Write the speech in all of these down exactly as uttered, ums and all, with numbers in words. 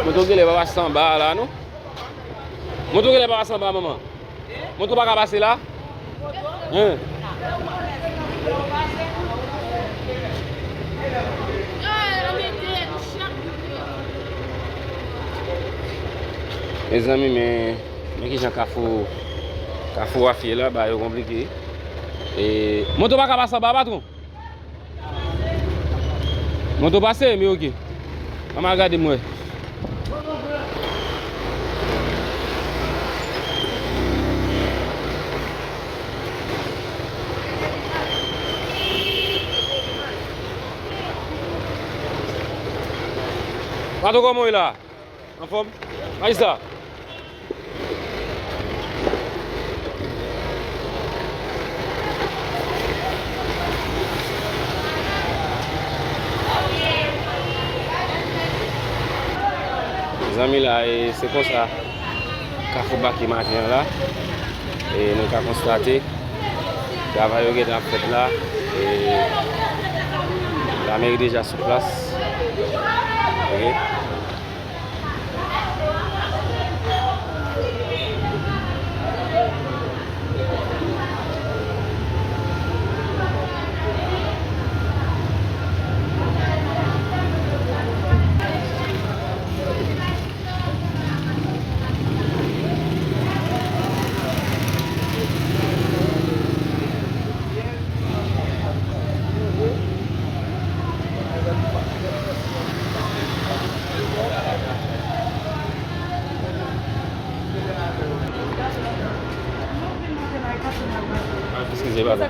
Moto genlè pa pase anba a la, non? Moto genlè pa pase anba a, manman. Moto pa ka pase la? Hein? Mezanmi, men, men kijan Kafou, Kafou Waf ye la, bagay yo konplike. E, moto pa ka pase anba, patwon? Moto pase, men oke. Ann al gade m wè. Patwon, kòman w ye la? Anfòm? Majistra? Mezanmi la, e se konsa Kafou Bak ye maten an la. E nou ka konstate travay yo gentan ap fèt la. E lameri deja sou plas. Ok. Eskize, padon.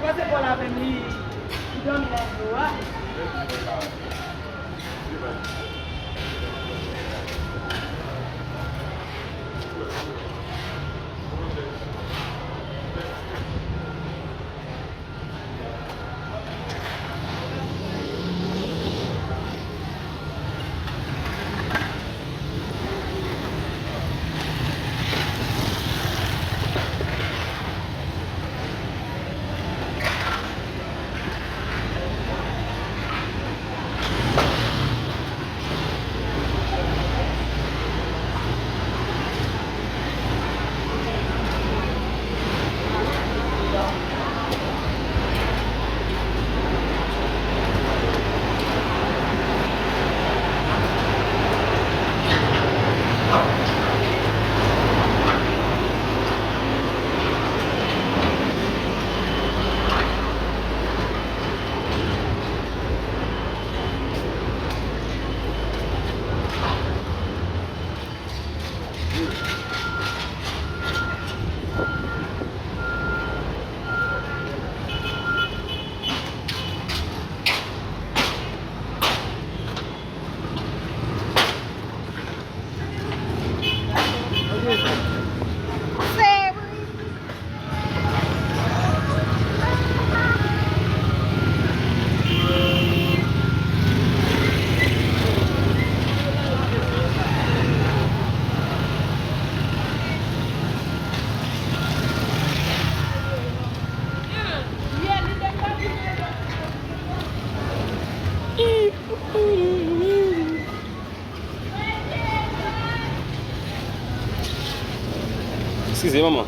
Eskize, manman.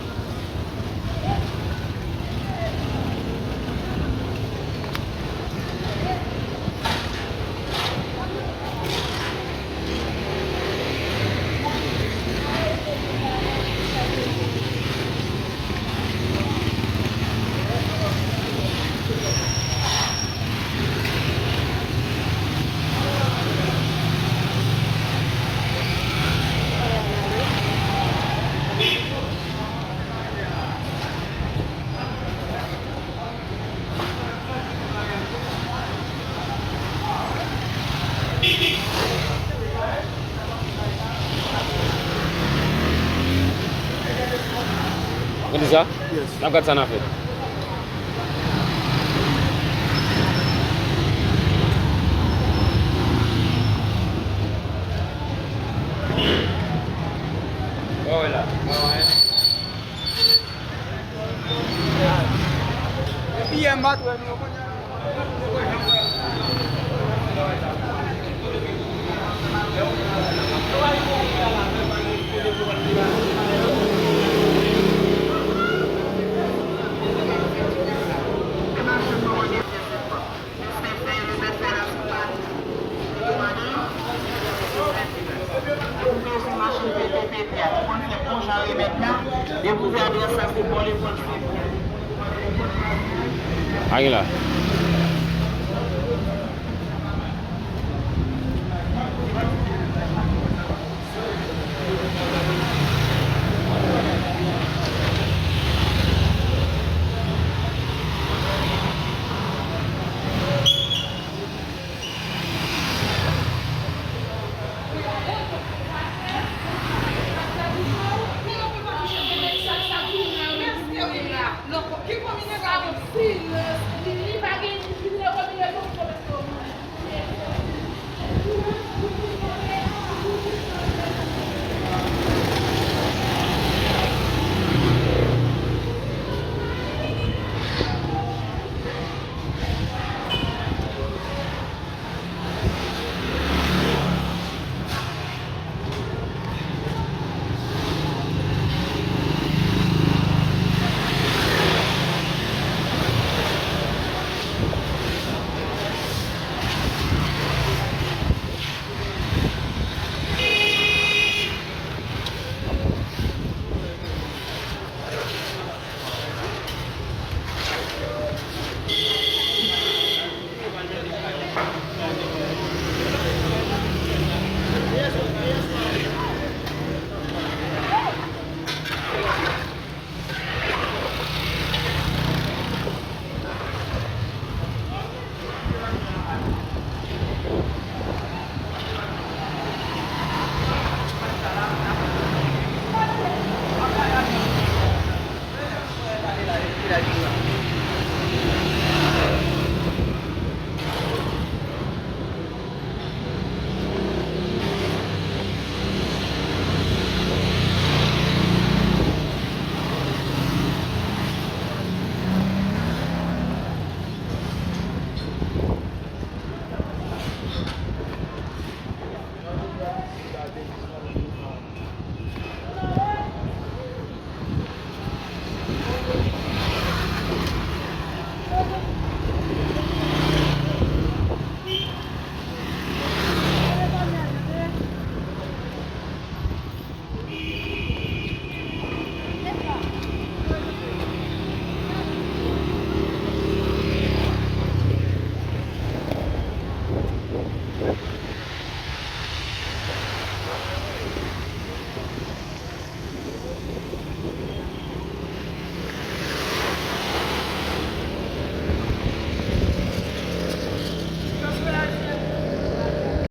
Ou konn sa? Yes. N ap gad sa n a fè. Bon, wè la. Bon, wè. Yè m pa t wè nou. Ayi la.